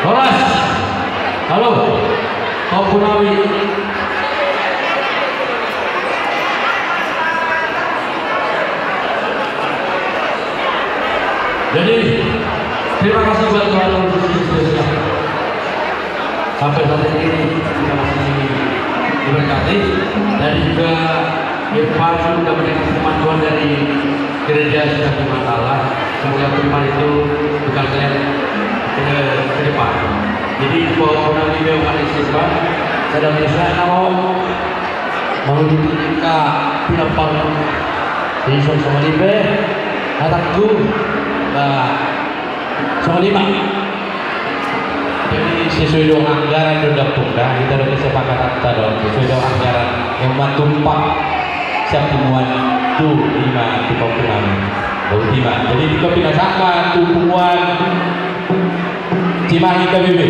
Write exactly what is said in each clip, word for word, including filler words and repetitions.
Horas. Halo. Pahompu nami. Jadi, terima kasih buat Tuhan untuk Yesus. Sampai saat ini kita masih diberkati dan juga Irfan sudah mendengar firman Tuhan dari gereja sudah firman Allah. Semoga firman itu bukan ke, ke depan. Jadi, pahompu nami, umat Islam, sada misa na mau mangudut ka pinampang. Jadi, songon i pe, hatangku, nah, songon i ma. Jadi, sesuai dengan anggaran do dampung da, kita do kesepakatan ta do, sesuai dengan anggaran yang matumpak siap punguan tu lima tu kampung kami. Bau lima. Jadi, di kopi nasaka tu punguan Cimahi K B B.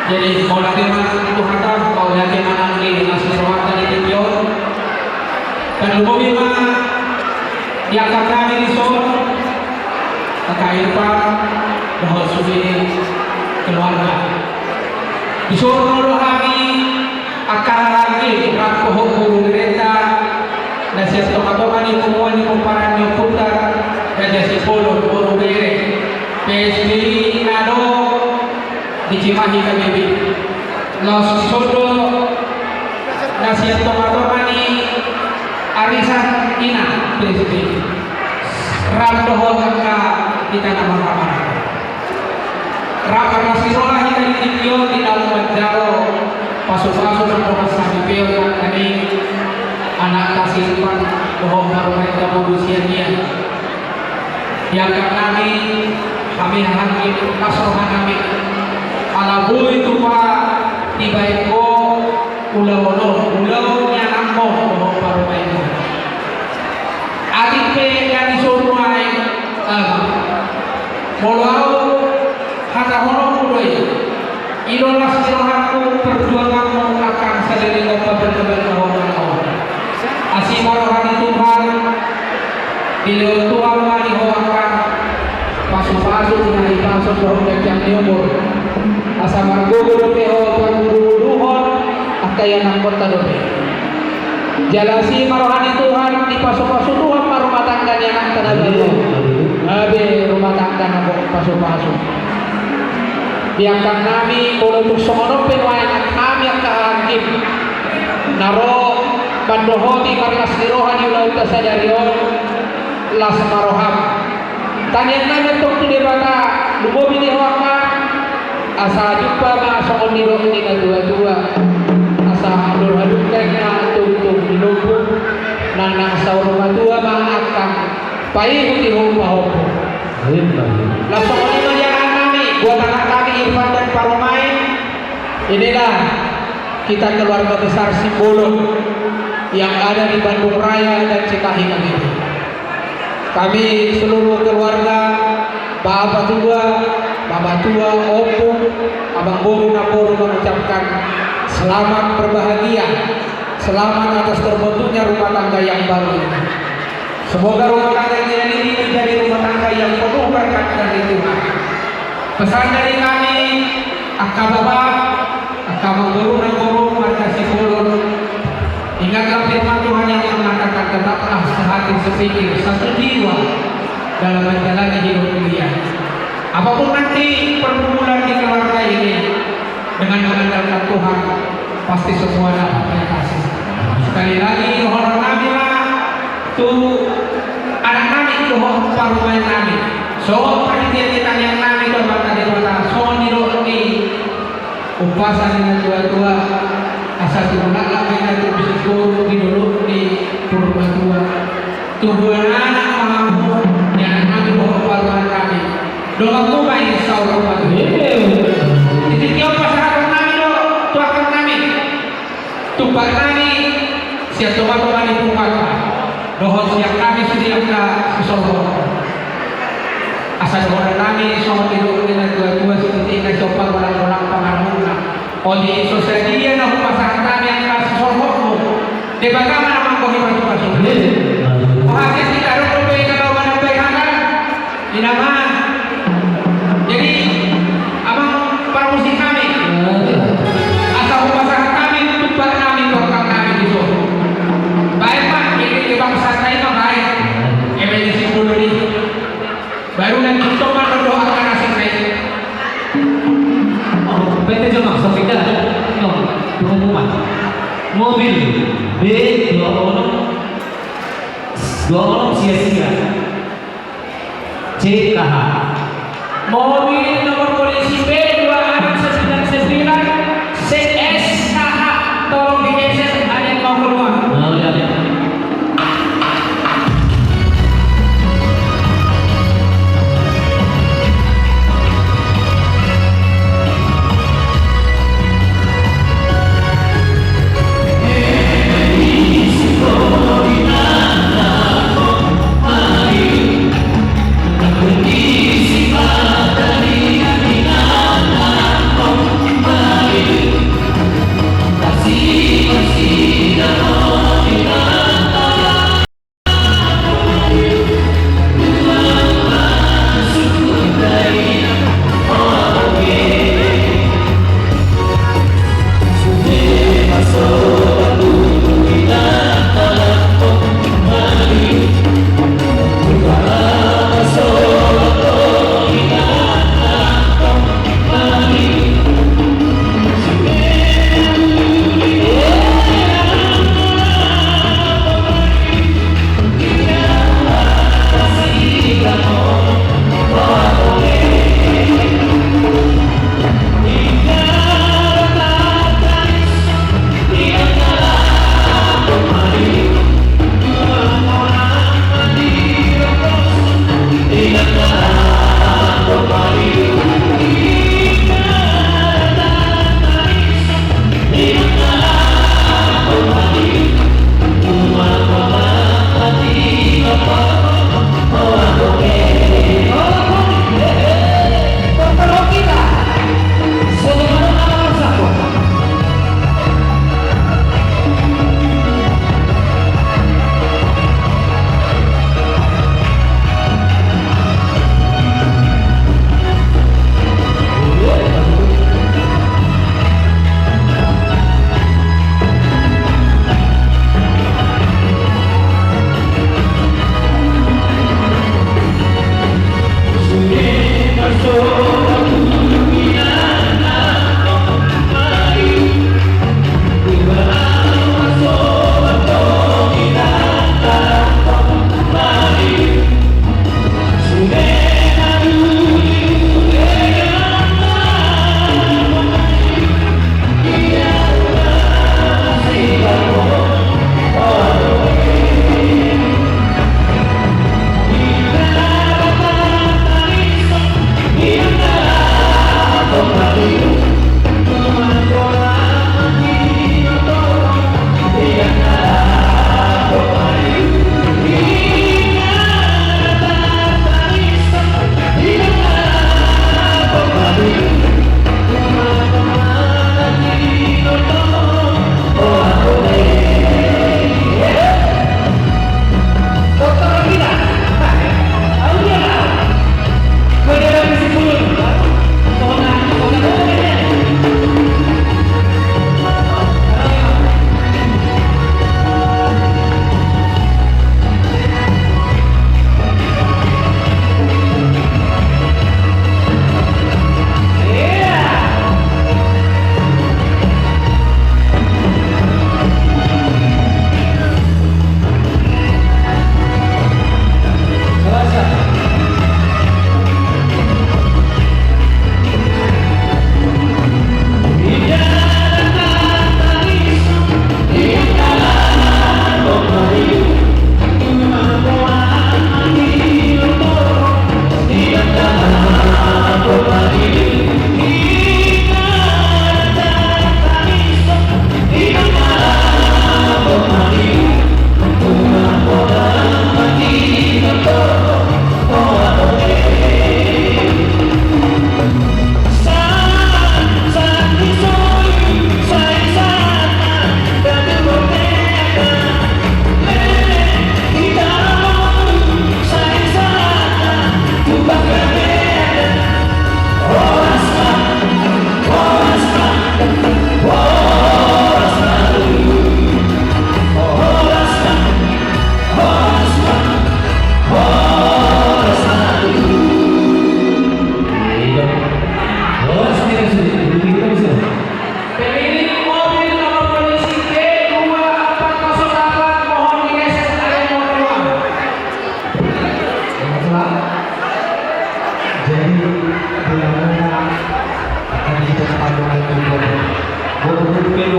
Jadi, mauliate ma di Tuhanta, mauliate ma nang di na sirohanta di tingki on. Tarlumobi ma di angka nami dison, angka Irfan, dohot sude keluarga. Dison ro do hami, angka hahaanggi, rap dohot boru berenta, na sian tongatonga ni punguan ni pomparan ni ompunta Raja Simbolon, boru bere, P S B I na do di Cimahi K B B. Laos dison do na sian tongatonga ni arisan ina P S B I. Rap dohot angka hita na marhahamaranggi. Rap marlas ni roha hita di tingki on di na manjalo pasupasu mandok saripeon nangkaning anakta si Irfan dohot parumaenta boru sian i. Di angka nami, hami hahaanggi, las roha nami. Ala boi tupa dibaen ho ulaon on, ulaon ni anakmu dohot parumaenmu. Atik pe na dison nuaeng, ah, molo au hatahononku do i. I do las ni rohangku, perjuanganmu angka sadari on paberkabarka ho. Asi ma roha ni Tuhan, dilehon Tuhan ma di ho angka pasupasu, na hipason dohot ganjang ni umur. Asa margogo dope ho pangguruhon angka ianakhonta dope. Jala asi ma roha ni Tuhan, dipasupasu Tuhan ma rumah tangga ni anakta na baru. Amin. Gabe rumah tangga na gok pasupasu. Di angka nami, molo tung songon on pe nuaeng hami angka hakim na ro mandohoti marlas ni roha di ulaonta sadari on, las ma roham. Tangiang nami antong tu Debata, lumobi di ho angka, asa jumpa ma songon nidok ni natuatua, asa andor hadungka na tongtong di lombu, nang nang saur matua ma angka paihut-ihut pahompu. Las songon i ma di angka nami, buat anak kami Irfan dan parumaen. Inilah kita keluarga besar Simbolon yang ada di Bandung Raya dan Cimahi K B B. Kami seluruh keluarga, bapak tua, mama tua, ompu, abang boru, namboru mengucapkan selamat berbahagia, selamat atas terbentuknya rumah tangga yang baru ini. Semoga rumah tangga kalian ini menjadi rumah tangga yang penuh berkat dari Tuhan. Pesan dari kami, angka bapak, angka amangboru, namboru, marga Simbolon, ingatlah firman Tuhan yang mengatakan, tetaplah sehati sepikir, satu jiwa dalam menjalani hidup mulia. Apapun nanti pergumulan di keluarga ini, dengan mengandalkan Tuhan, pasti semua dapat teratasi. Sekali lagi, dohonon nami ma tu anak nami, dohot parumaen nami. Songon panitia ni tangiang nami tu Amanta Debata, songon nidok ni umpasa ni natuatua, asa tumulak ma hita tu bisi boru di dolok ni Purbatua. Tubuan anak ma hamu, di anak nami dohot parumaen nami. Donganmu ma i saur matua. Di tingki on pasahaton nami do tu angka nami. Tumpak nami sian tongatonga ni punguanta. Dohot sian hami sude angka sisorhot. Asa dohonon nami songon nidok ni natuatua, sititi na siompa, golang-golang pangarahutna. Olo, so sadia na hupasahat hami angka sisorhotmu, Debata ma na manggohi pasupasu. Hasil kita rokok pe na bawa manambai hata. Inama. Jadi, amang parmusik hami. Asa hupasahat hami, tumpak nami, tongkang nami di son. Baen ma, ini ke bangsa nai ma baen. Eme di simpul ni. Baru nanti toman berdoa karena selesai. Oh, P T Jomang, Sofika, no, pengumuman. Mobil B dua onom, dua onom sia sia. C K H. Mobil nomor polisi B dua onom sembilan sembilan, C S K H, tolong digeser, ada yang mau keluar. Oh, iya, iya.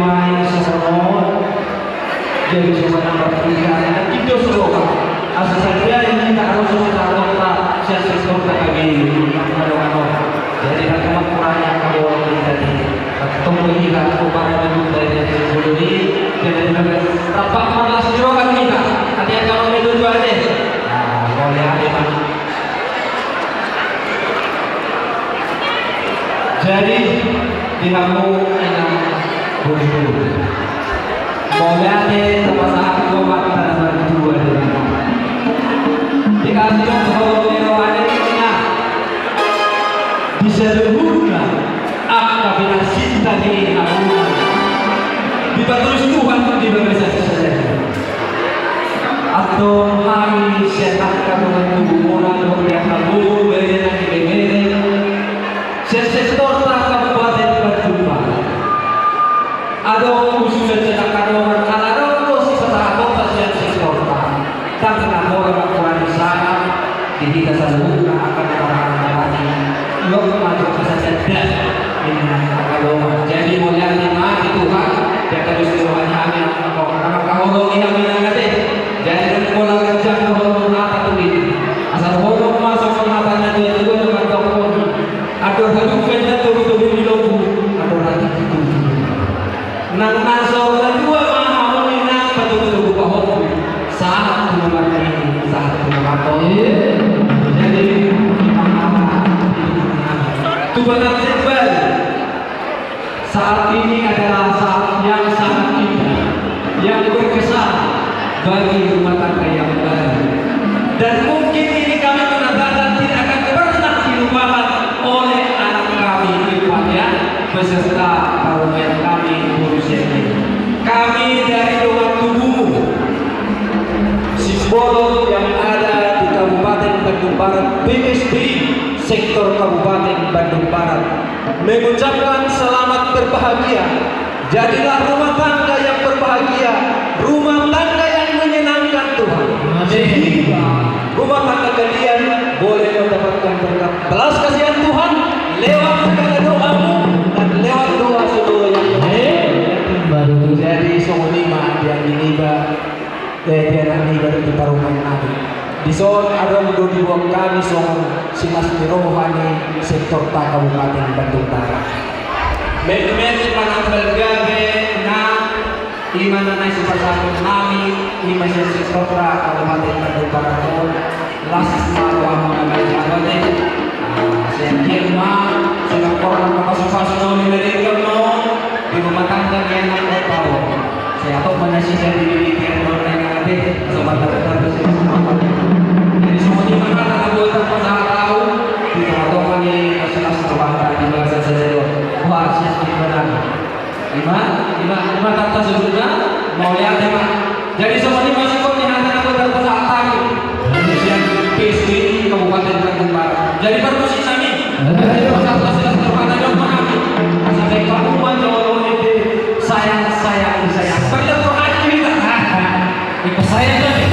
Main seseron. Jadi cuma nambah tiga. Itu sebuah. Asa saja ini tak harus sebuah. Siap-siap tak lagi. Jadi tak cuma kurangnya kalau kita di. Tunggu kita, aku para dulu dari yang dulu ini. Jadi rapat malas juga kan kita. Hati-hati kalau itu dua aja. Nah, kalau ya, memang. Jadi, di hamu inang bulu-bulu. Mauliate tapasahat tu Amanta na martua di langit. Dikasih Tuhan rohani, di saluhutna angka pinarsinta ni hamuna. Dipatulus Tuhan di bagasan sadari. Antong hami sian angka dongan tubumuna dohot di angka boru bere nang ibebere sian sektorta Kabupaten Bandung Barat. Adong usulan sian angka dongan ala adong do sipasahatonta sian sektorta. Ndang na mora mangkurangi sahap di hita saluhutna angka dongan tubumuna. Lok maju ka sajadah. Jadi mauliate ma di Tuhan. Dia terus doa hami angka dongan. Angka holong i hami nang ate. Jadi pola ganjang dohot hata tuin. Asal holong masuk ke hata na dia juga dengan dokon. Atur haduk ganjang tubuh-tubuh di lobu. Atur haduk tubuh. Nang na so na dua ma hamu inang patubu-tubu pahompu. Sahat tu na marnini, sahat tu na marnono. Jadi tu bagas sekbal. Saat ini adalah saat yang sangat indah, yang berkesan bagi rumah tangga yang baru. Dan mungkin ini kami mengatakan tidak akan pernah dilupakan oleh anak kami Irfan ya, beserta parumaen kami Boru Seni. Kami dari dongan tubumu, Simbolon yang ada di Kabupaten Bandung Barat, B S B I, sektor Kabupaten Bandung Barat, mengucapkan selamat berbahagia. Jadilah rumah tangga yang berbahagia, rumah tangga yang menyenangkan Tuhan. Amin. Sehingga rumah tangga kalian boleh mendapatkan berkat belas kasihan Tuhan lewat segala doamu dan lewat doa saudara yang lain. Jadi songon i ma di anggi niba. Eh, di anak ni baru di parumaen nami. Dison adong do diboan hami songon silas ni roha ni sektorta Kabupaten Bandung Barat. Metmet manambal gabe na ima na naeng sipasahaton nami ima sian sektorta Kabupaten Bandung Barat on. Las ma rohamu na baen sahabat e. Sian dia ma, sian koran na pasu-pasu na uli na denggan ma on di rumah tangga ni anak ni parumaen. Sai hatop ma nasida di bibit ni roha na inang ate. Asa mantap-mantap do sini. Jadi songon i ma hata na boi tapasahat ahu di tonga-tonga ni masilas na rohanta di bagasan sadari on. Wah, siap di mana? Ima, ima, ima tata sudutna, mauliate ma. Jadi songon i ma singkop ni hata na boi tapasahat hami. Sian P S B I Kabupaten Bandung Barat. Jadi parmusik nami. Jadi pasahat-pasahat hata na boi ma hami. Asa baen hamu ma jolo-jolo ende sayang, sayang, sayang. Perlu rohani kita. Ikut saya tadi.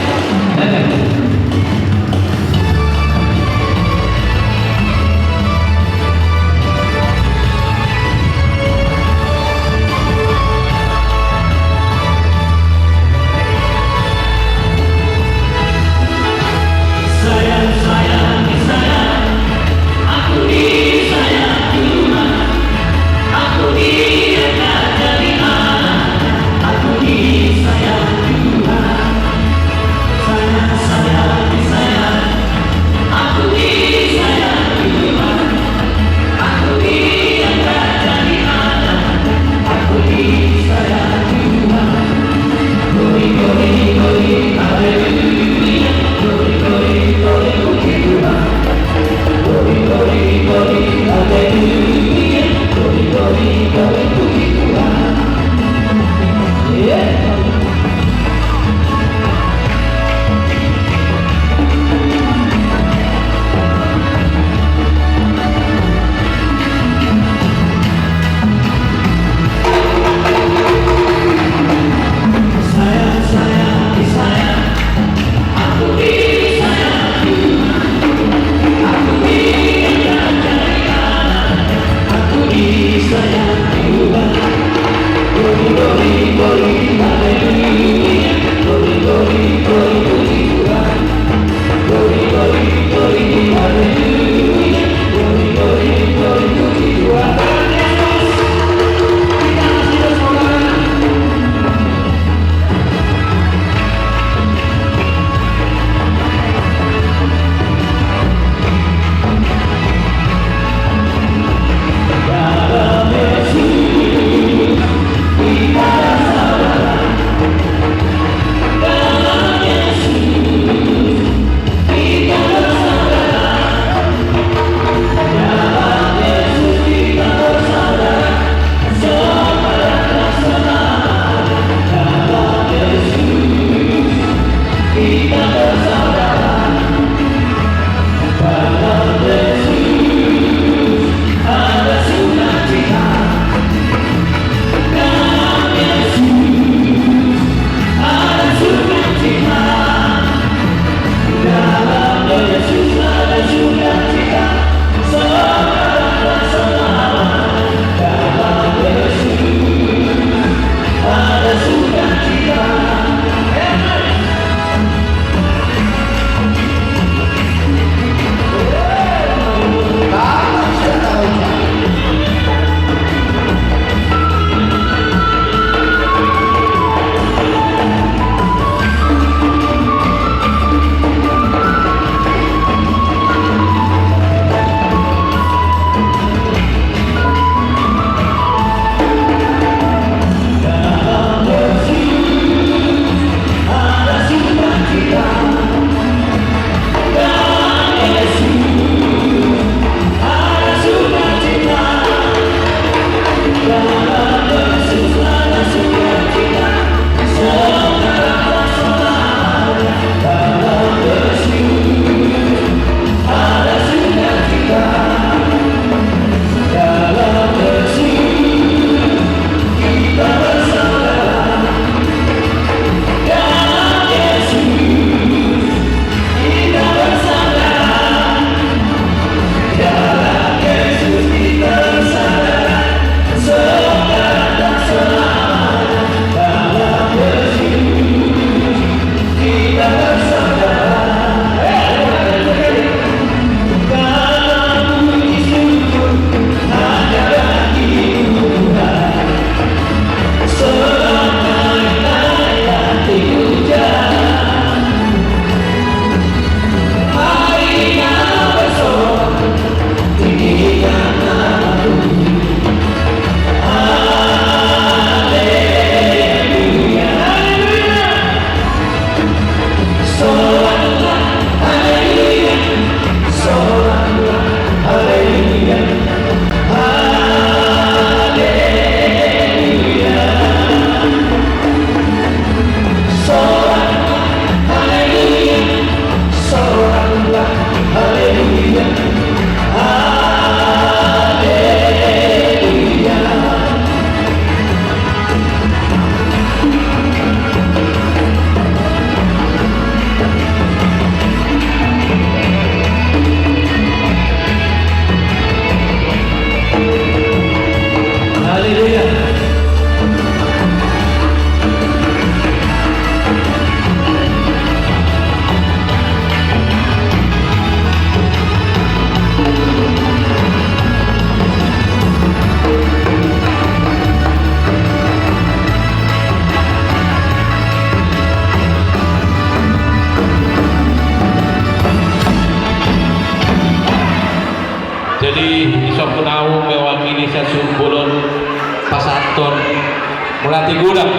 Mauliate godang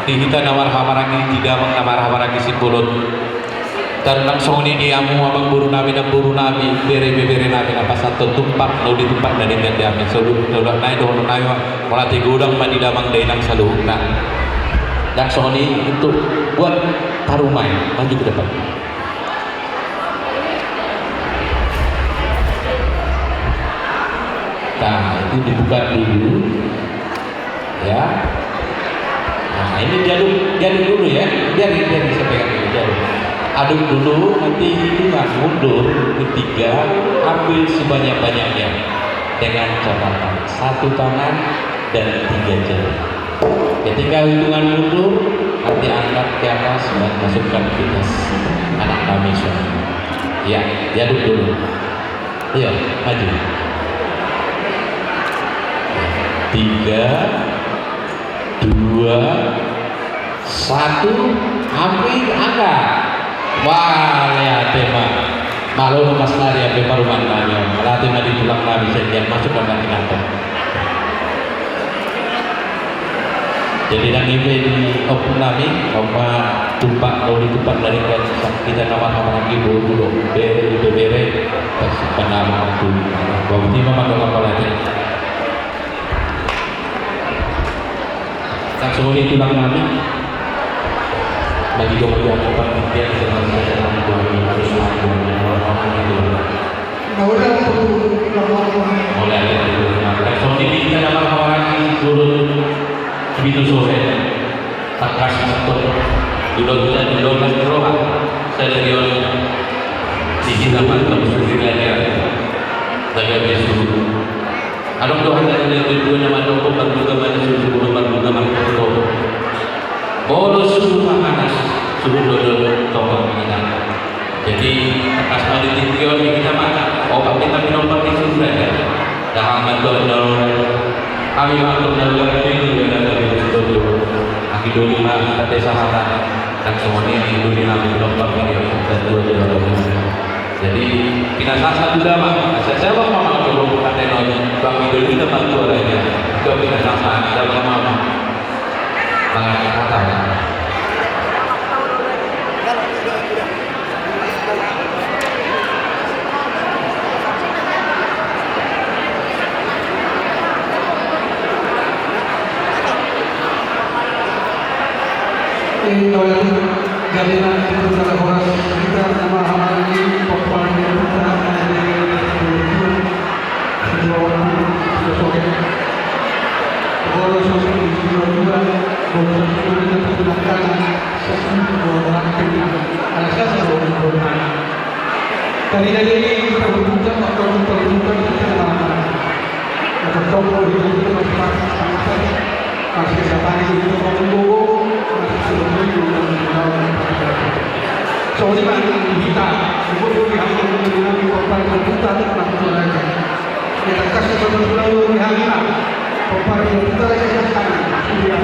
di hita na marhahamaranggi, di damang na marhahamaranggi Simbolon. Ndang songon i di hamu amangboru nami, namboru nami, bere ibebere nami na pasahathon tumpak na uli, tumpak na denggan di hami. Saluhut na ulaon nai, dohonon nai ma, mauliate godang ma di damang dainang saluhutna. Ndang songon i untuk buat parumaen, maju ke depan. Nah, itu dibuka dulu. Ya. Nah, ini diaduk, diaduk dulu ya. Biar, biar bisa pegang dulu, diaduk. Aduk dulu, nanti hitungan mundur, ketiga, ambil sebanyak-banyaknya dengan catatan satu tangan dan tiga jari. Ketika hitungan mundur, nanti angkat ke atas dan masukkan ke tas anak kami semua. Ya, diaduk dulu. Iya, maju. Tiga, dua, satu, ambil, angkat. Wah, mauliate ma. Malo ma Mas Lari, ambil parumaen nami. Mauliate ma di tulang nami, sehingga masuk ke kantong. Jadi, nang i pe di ompung nami, ompung ma tumpak, uli tumpak dari hita na marhahamaranggi, boru dohot bere, ibebere, pas panama tu. Boti ma mandok apa lagi? Langsung di tulang nami. Bagi dua, bagi apa? Dia bisa masuk ke dalam dua, harus mampu, harus mampu. Mauliate. Songon i di hita na marhahamaranggi, suhut Sipitu Sohe. Tangkas ma antong. Dua, dua, dua belas roha. Sadari on. Di hita ma antong suhut raja. Jaga besu. Adong do hata ni dua na mandok, marboga ma di suhut, marboga ma di suhut. Molo suhut panas, suhut dodot, tongtong ma hita. Jadi, tangkas ma di tingki on di hita ma, opat hita pinompar di suhut raja. Dahang ma antong, hami ma antong na luar biasa, na luar biasa. Anggi doli ma hita, desa hata. Ndang songon i, anggi doli hami pinompar di suhut raja. Jadi, pinasahat ma tu damang, asa siapa ma mangadopi hata on, bang anggi doli na martua raja. Itu pinasahat, damang ma. Mangadopi hata. Jadi, jadi nanti kita horas, kita sama-sama ini, pokoknya kita. Tadi, jadi, kita berbuka, waktu berbuka, kita sama-sama. Natontong do hita, hita masuk, masuk, masuk. Masuk ke sana, hita masuk, masuk. Songon i ma di hita, di hami, di hami, pomparan ni Ompunta, masuk tu raja. Hita kasih satu pulau di hami ma, pomparan ni Ompunta, raja siap sana. Sudah.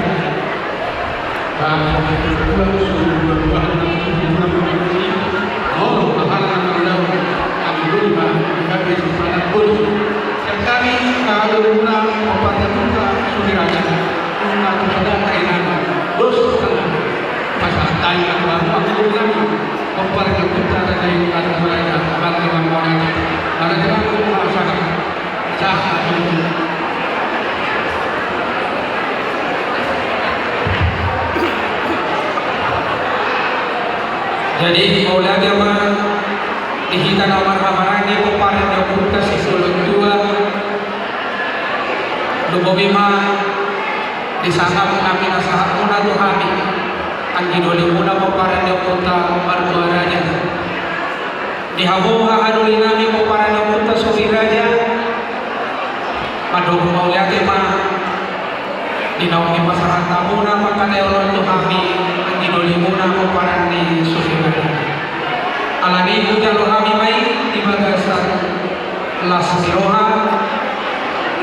Jadi, mauliate ma di hita na marhahamaranggi, pomparan ni Ompunta Simbolon Tua. Lumobi ma di sangap na pinasahatmuna tu hami, anggi dolimuna, pomparan ni Ompunta Martua Raja. Di hamu haha doli nami, pomparan ni Ompunta Sohi Raja, mandok mauliate ma di naung dipasahat hamuna mangkataion on tu hami, anggi dolimuna, pomparan ni Sohi Raja. Alani i hujalo hami ma i di bagasan las ni roha,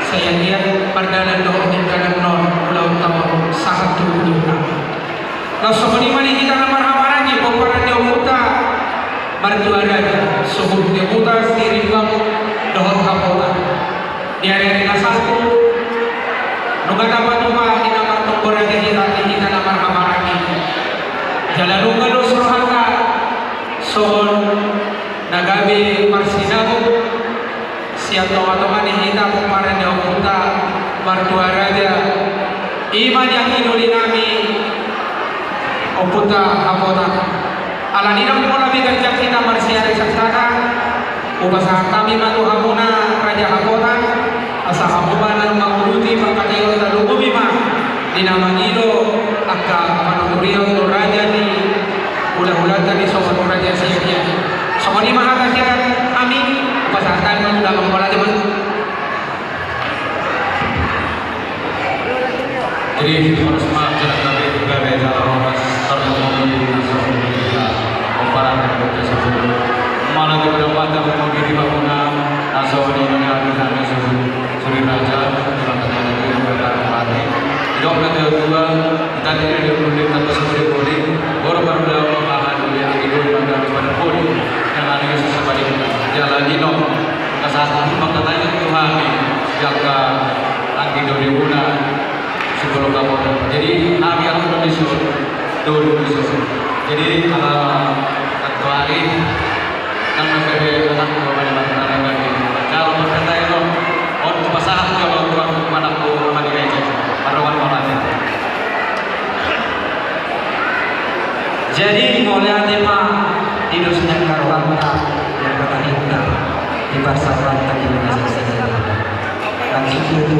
sai anggiat mardalan dohot denggan on ulaonta on sahat tu ujungna. Laos songon i ma di hita na marhahamaranggi, pomparan ni Ompunta Martua Raja, suhut ni huta Sirimbang dohot Hapotan. Di ari-ari na salpu, nunga tapatupa di na martonggo raja Di nami Ompunta Hapotan. Alani i, ndang pola be ganjang hita marsiari saksana, hupasahat hami ma tu hamuna Raja Hapotan, asa hamu ma na manguduti pangkataion, tarlumobi ma di na mangido angka panuturion tu raja ni hulahulanta di songon Raja Siagian. Songon i ma hata sian hami, hupasahat hami ma tu damang mauliate ma. Jadi, horas ma jala gabe, gabe jala horas, tarlumobi na so di pomparan ni ompunta Siagian. Mauliate ma di Debata, tarlumobi di hamuna na so di nami, na so di suri raja, di mata ni hami, di mata ni hami. Didok na tua-tua, di tadi di uli, tanpa suri-uli, boru pardaon, mahan, uli, anggi, doli, mangga, pada, poli. Yang ada di sesabali, jala di no. Asa tu mangkatai tu hami, jaka anggi doli muna, sipuluh kapolda. Jadi, hami anak doli susu, doli susu. Jadi, ala satu hari, nang nang bebe anak dua bani mata nang bebe. Jala mangkatai lo, on pasahat jala tuan manakku mani meja. Marwan mauliate. Jadi, mauliate ma di dos ni angka rohanta, di angka tahinta, di parsaoranta di na sasada. Langsung tutu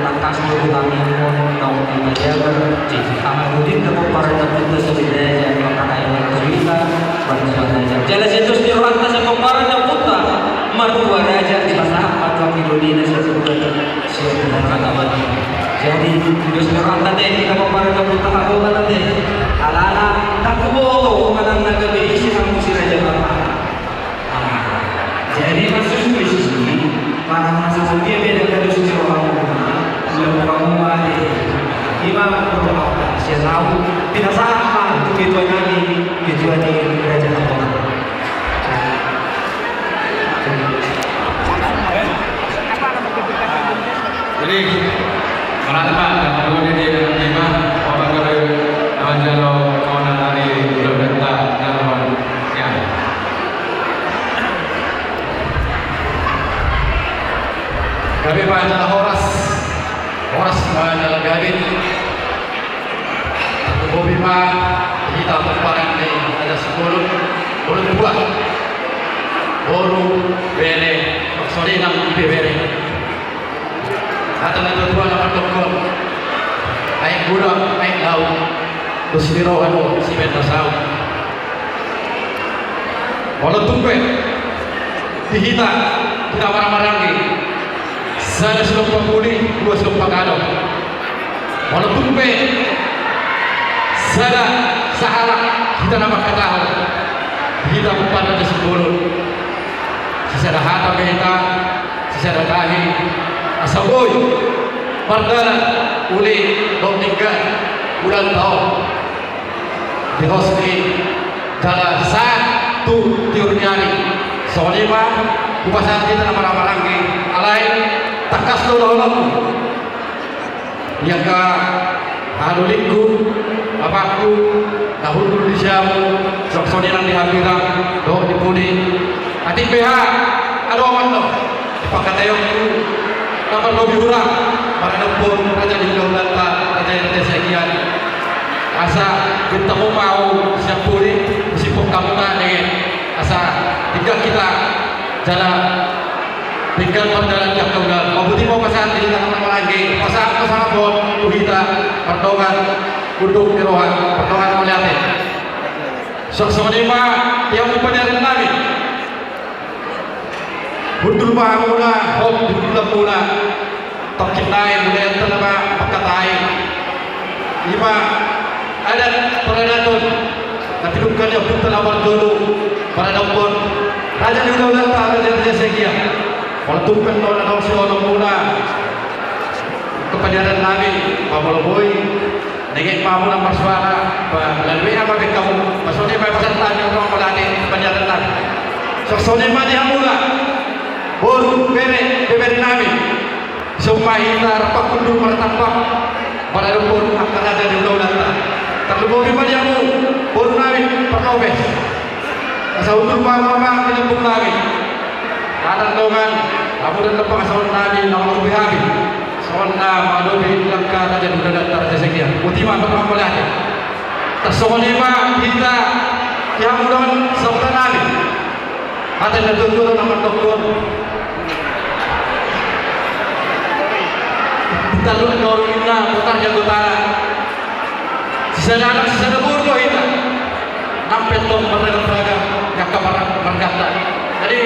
tangkas do hami on naung dipajagar di angka dudinta pomparan ni ompunta Suri Raja, mangkatai on tu hita, martua raja. Jala sian dos ni rohanta sian pomparan ni ompunta martua raja, dipasahat ma tu anggi dolina sian Tuhan. Jadi, dos ni rohanta te, di na pomparan ni ompunta Hapotan te. Alana, ndang huboto manang na gabe ise hamu si raja bapa. Ah, jadi, maksud di sini, manang na sadia be na dos ni rohamuna, lalu hamu ma te. I ma dohot sian ahu, pinasahat ma tu ketua nami, ketua ni Raja Hapotan. Jadi, mauliate ma, dan dua ni di lima, apa gabe, apa jalo, kawan dari Gudang Data, dan kawan, ya. Gabe ma jala horas, horas ma jala gabe. Tarlumobi ma hita pomparan ni Raja Simbolon, boru tua, boru bere, songon i nang ibebere. Hata ni natuatua na mandok on, aek godang, aek laut, dos ni roha do sibaen na saut. Molo tung pe di hita, hita marhahamaranggi, sada silompa puli, dua silompa gadong. Molo tung pe sada sahalak hita na mangkatahon, hita pomparan ni Simbolon, sisada hata be hita, sisada tahi, asa boi mardalan uli dohot denggan ulaonta on. Di hos ni jala sahat tu tiur ni ari. Songon i ma hupasahat hita na marhahamaranggi, alai tangkas do dohononku. Di angka haha dolingku, bapakku, na hundul di siamun, songon i nang di hambirang dohot di pudi. Atik beha adong on do di pangkataionku, na marlobi hurang maradophon raja ni hulahulamuna, raja ni raja Siagian. Asa bintang upa au sian pudi, husiphon hamuna nangkin, asa denggan hita jala denggan mardalan di angka ulaon. Mambuti ma hupasahat di hita na marhahamaranggi, pasahat ma sangap on tu hita mardongan unduk ni roha, mardongan mauliate. Songon i ma di hamu paniaran nami. Hundul ma hamuna, hot di hundulanmuna. Tongkin nai, mulai antara ma mangkatai. I ma adat paradaton na pinungka ni ompunta na marjolo, maradophon raja ni hulahulamuna, raja ni raja Siagian. Molo tung pe adong na dong siolomuna, tu paniaran nami, ba molo boi nengek ma hamuna marsuara, ba lalo be hamu, ba songon i ma pasahat nami, adong mauliate paniaran nami. Songon i ma di hamuna, boru, bere, bebere nami. Songon i ma hita rap hundul martambang maradophon angka raja ni hulahulamuna. Tarlumobi ma di hamu, boru nami, Parlopes. Asa hundul ma hamu amang di lambung nami. Anak dongan, hamu do na pangasahon nami, na mangulpi hami. Songon na mangadopi langka raja ni huta, raja Siagian. Botima, marhata mauliate. Tarsongon i ma hita di hamu dohot sahuta nami. Hata ni natuatua do na mandok, di talu ni toru ninna, botar ni anggotana. Sisada anak, sisada boru do hita. Nang pe tong marragam-ragam angka marga, marganta. Jadi,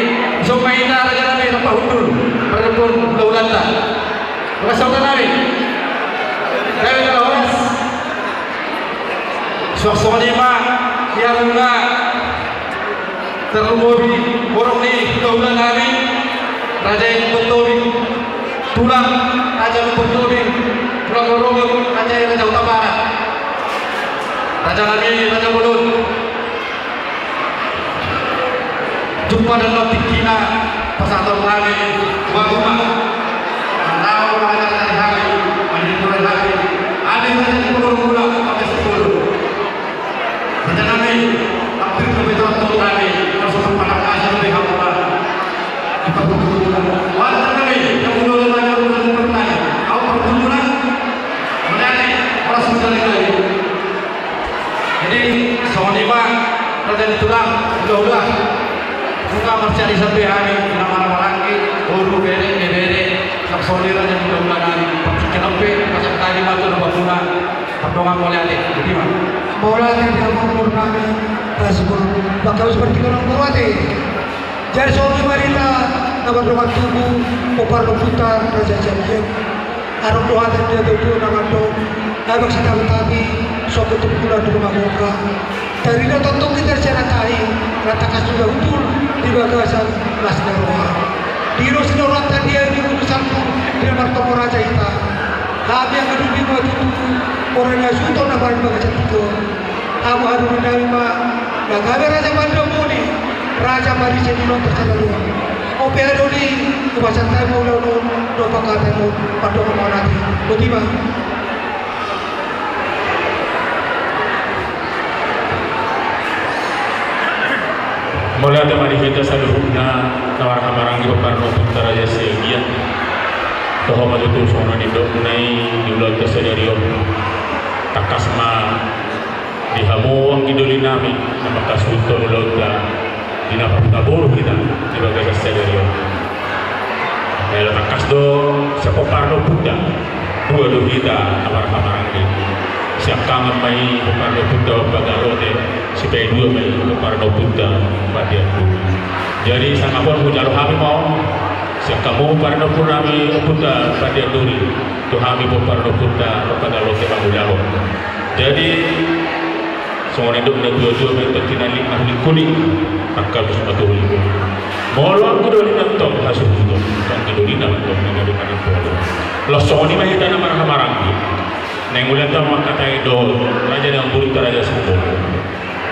songon i ma hita raja nami, rap pahundul, marhundul hulahulanta. Horas sahuta nami. Gabe jala horas. Suang songon i ma di hamuna, tarlumobi borong ni hulahula nami, Raja i Lumban Tobing, tulang Raja Lumban Tobing, tulang rorobot Raja i Raja Hutabarat. Raja nami, raja bolon. Jumpa do annon tingkina pasahaton nami tu hamuna. Manang raja ni hami, manang raja ni hami. Adi raja ni pagurgula, pakai sepuluh. Raja nami, hampir sampai teratur nami, harus sempat pakai sampai hamuna. Di pergumulan. Wah, raja nami, yang muda dan raja muda dan pernah. Au pergumulan. Menjadi, harus menjadi lagi. Jadi, songon i ma, raja ni tulang, hulahula. Nunga marsialisan be hami, na marhahamaranggi, boru, bere, ibebere, songon i raja ni hulahula nami, partingkian on pe, pasahat hami ma tu hamuna, pardongan mauliate, botima. Mauliate di hamu boru nami, raja i Lumban, maka harus partingkian on mauliate. Jadi songon i ma hita na mardongan tubu, pomparan ni ompunta Raja Siagian. Adong do hata ni natuatua na mandok, ai bangso tabi-tabi, songon tu bulan di rumah gongga. Tarida tongtong hita sian na tahi, na tangkas do hita hundul di bagasan las ni roha. Di dos ni rohanta dia di ulu salpu, di na martonggo raja hita. Hami angka doli ma tutu, mora ni hasuhuton na bahen di bagasan tingki on. Hamu haha doli nami ma, na gabe raja pande muli, raja pande seni non tersada dua. Ope haha doli, tu pasahat hami ma ulaon on, dohot pangkataion on, pardongan mauliate. Botima. Mauliate ma di hita saluhutna, na marhahamaranggi pomparan ni ompunta Raja Siagian. Toho ma tutu songon na nidokna i di ulaonta sadari on. Tangkas ma di hamu anggi doli nami, na manghasuhuthon ulaonta, di na parhutang boru hita, di bagasan sadari on. Jala tangkas do, sian pomparan ni ompunta, dua do hita, na marhahamaranggi. Siangkangan ma i pomparan ni ompunta Pagalote, sipaidua ma i pomparan ni ompunta Pandian Duri. Jadi, sangap on hujalo hami ma on, sian hamu pomparan ni ompu nami, ompunta Pandian Duri. Tu hami pomparan ni ompunta Pagalote mangulahon. Jadi, songon na nidok ni natuatua, bahen tonti na lima hulingkuling, tangkas ma tu hulingkuling. Molo anggi doli nami tong hasuhuton, anggi doli nami tong na gabe manang polo. Laos songon i ma hita na marhahamaranggi. Naeng ulaonta mangkatai dohot raja ni amangborunta Raja Simbolon.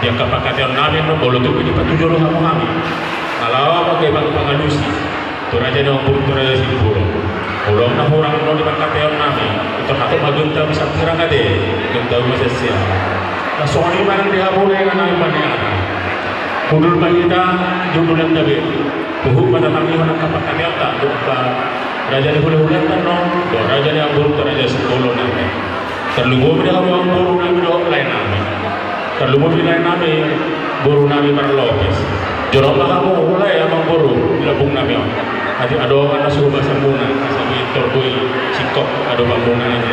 Di angka pangkataion nami annon, molo tung pe dipatuju do hamu hami, na laho gabe mangalusi tu raja ni amangborunta Raja Simbolon. Molo na hurang annon di pangkataion nami, ito hatop ma genta bisa pirang ate, genta uma sesea. Na songon i ma nang di hamu na inang nami paniana. Hundul ma hita di hundulanta be. Huhut ma tatangihon angka pangkataionta, dohot raja ni hulahulanta annon, dohot raja ni amangborunta Raja Simbolon nami. Tarlumobi di hamu amangboru nami dohot lae nami. Tarlumobi lae nami, boru nami marlopes. Jolo ma hamu lae amangboru di lambung nami on. Atik adong na so hubasamuna, asa pintor boi singkop adopanmuna nami.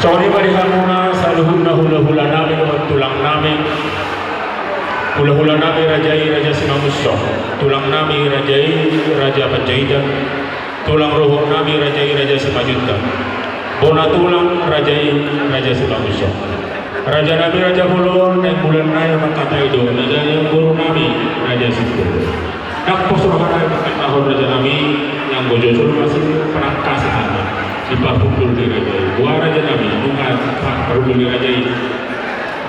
Songon i ma di hamuna saluhutna hulahula nami dohot tulang nami. Hulahula nami raja i Raja Simangunsong, tulang nami raja i Raja Panjaitan, tulang rohor nami raja i Raja Simanjuntak, bona tulang raja i Raja Simangunsong. Raja nami raja bolon, naeng bulan nai mangkatai do raja ni amangboru nami Raja Simbolon. Ndang pos roha nami mangkatahon raja nami, anggo jojor ma sipanangkasi hami di parhundul ni raja i. Boha raja nami, nunga parhundul ni raja i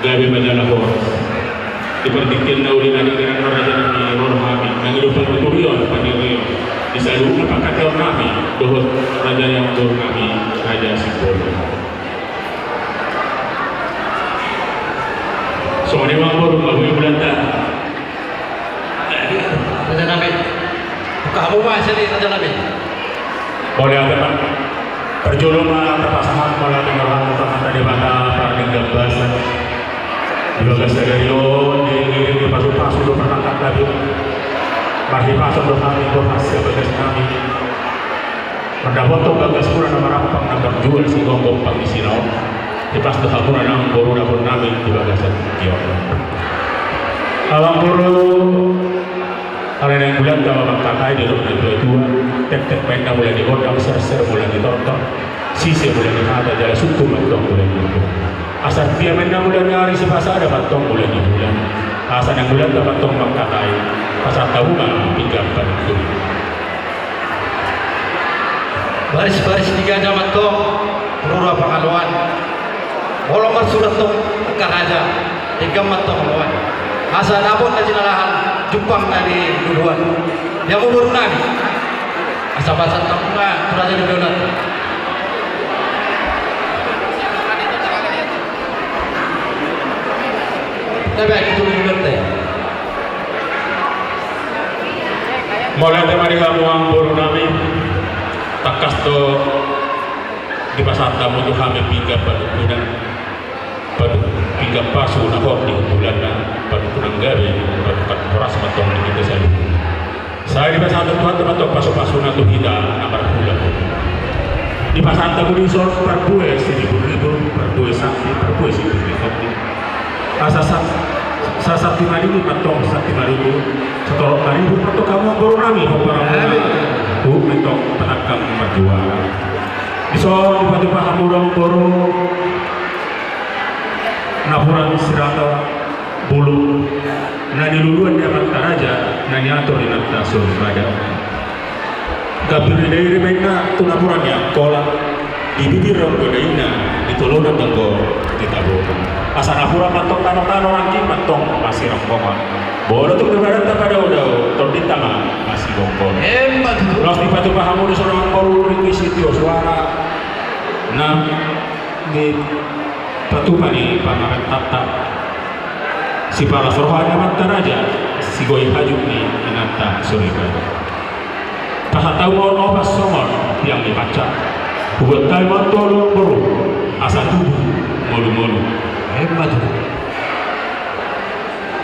gabe ma jala horas. Di partingkian na uli na denggan raja nami, ro hami mangido panuturion, panirion di saluhutna pangkataion nami dohot raja ni amangboru nami Raja Simbolon. Songon i ma amangboru, maboi bulanta. Raja nami. Buka hamu ma sian i raja nami. Mauliate ma Parjolo ma tapasahat mauliate ma roha tu Amanta Debata pardenggan basa. Di bagas sadari on diiringi pasu-pasu dohot parangkat na badia, marhipason do hami, boha sian bagas nami, mandapothon bagas muna na marampang na marjual sigomgom pangisina on. Hipas do hamuna nang boru dapot nami di bagasan tingki on. Amang boru, alai naeng mulanta ma amang kakak i, didok na tua-tua, tektek ma inna mula ni gondang, serser mula ni tortor, sise mula ni hata, jala sungkun ma antong mula ni bulan. Asa artia ma inna mula ni ari, sipasada ma antong mula ni bulan. Asa naeng mulanta ma antong amang kakak i, pasahat hamu ma pinggan panungkunan. Baris-baris ni gaja ma antong rura pangaloan. Holong marsurat tong angka raja, denggan ma antong oloan. Asa dapot na jinalahan, jumpang na niluluan. Di hamu boru nami, asa pasahat hamu ma tu raja ni daulat. Tabe, itu dulu nanti. Mauliate ma di hamu amang boru nami. Tangkas do dipasahat hamu tu hami pinggan panungkunan, padu-, pinggan pasu na hot di hundulanna, panungkunan gabe, panungkunan horas ma antong di hita saluhut. Sai dipasahat Tuhanta ma antong pasu-pasuna tu hita na marhula. Dipasahat hamu dison parbue siriburibu, parbue santi, parbue siriburibu. Asa sa-, sasanti madingin ma antong santi marungu, satorop maribur ma antong hamu amang boru nami, pomparanmuna. Amin. Tu ma antong panangkang marjuara. Dison dipatupa hamu do amang boru napuran sirata bolon, na niluluan ni amanta raja, na niatur ni inanta soripada. Gambir ni dairi ma inna tu napuran ni Angkola, di bibir anggo daina, di tolonan anggo di Taboan. Asa napuran ma antong tano-tano, rangging ma antong masiranggongan. Molo tung be badanta padao-dao, tondinta ma masigomgoman. Emma tutu. Laos dipatupa hamu dison amang boru ringgit sitio suara. Na, ni patupa ni pamarentanta. Sipalas roha ni amanta raja, sigoi hajut ni inanta soripada. Pasahat hamu ma on opas songon tiang ni panca. Hubuat hami ma on tolu amang boru, asa tubu molu-molu. Emma tutu.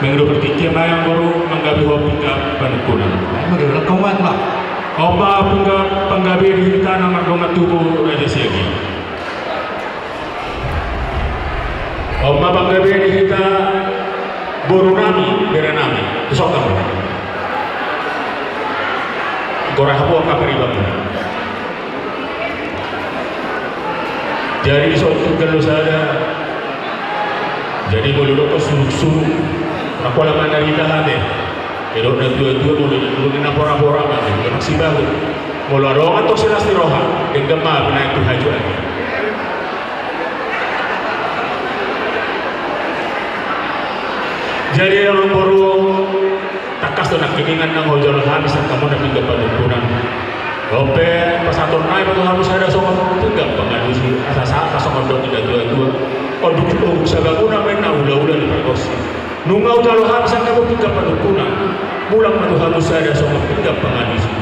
Mengadu partingkian ma amang boru, manggabe ho pinggan panungkunan. Emma tutu, lakau ma tulang. On ma pinggan panggabe di hita na mardongan tubu Raja Siagian. On ma panggabe di hita boru nami, bere nami. Tusok hamu. Gorah hamu angka paribanmuna. Jadi dison tung galo sada. Jadi molo didok suruk-suruk, na pola manarita hate. Didok na tua-tua, molo di, molo di na pora-pora ma, di na sibahut. Molo adong antong silas ni roha, denggan ma pinaek tu hajut. Jadi amang boru, tangkas do nangkiningan nang hujalo hami sian hamuna pinggan panungkunan. Dope pasahaton nami ma tu hamu sada songon pinggan pangalusi, asa sahat ma songon dok ni na tua-tua. Onduk, onduk sabaguna ma inna hula-hula ni pargonsi. Nunga hujalo hami sian hamu pinggan panungkunan, mulak ma tu hamu sada songon pinggan pangalusi.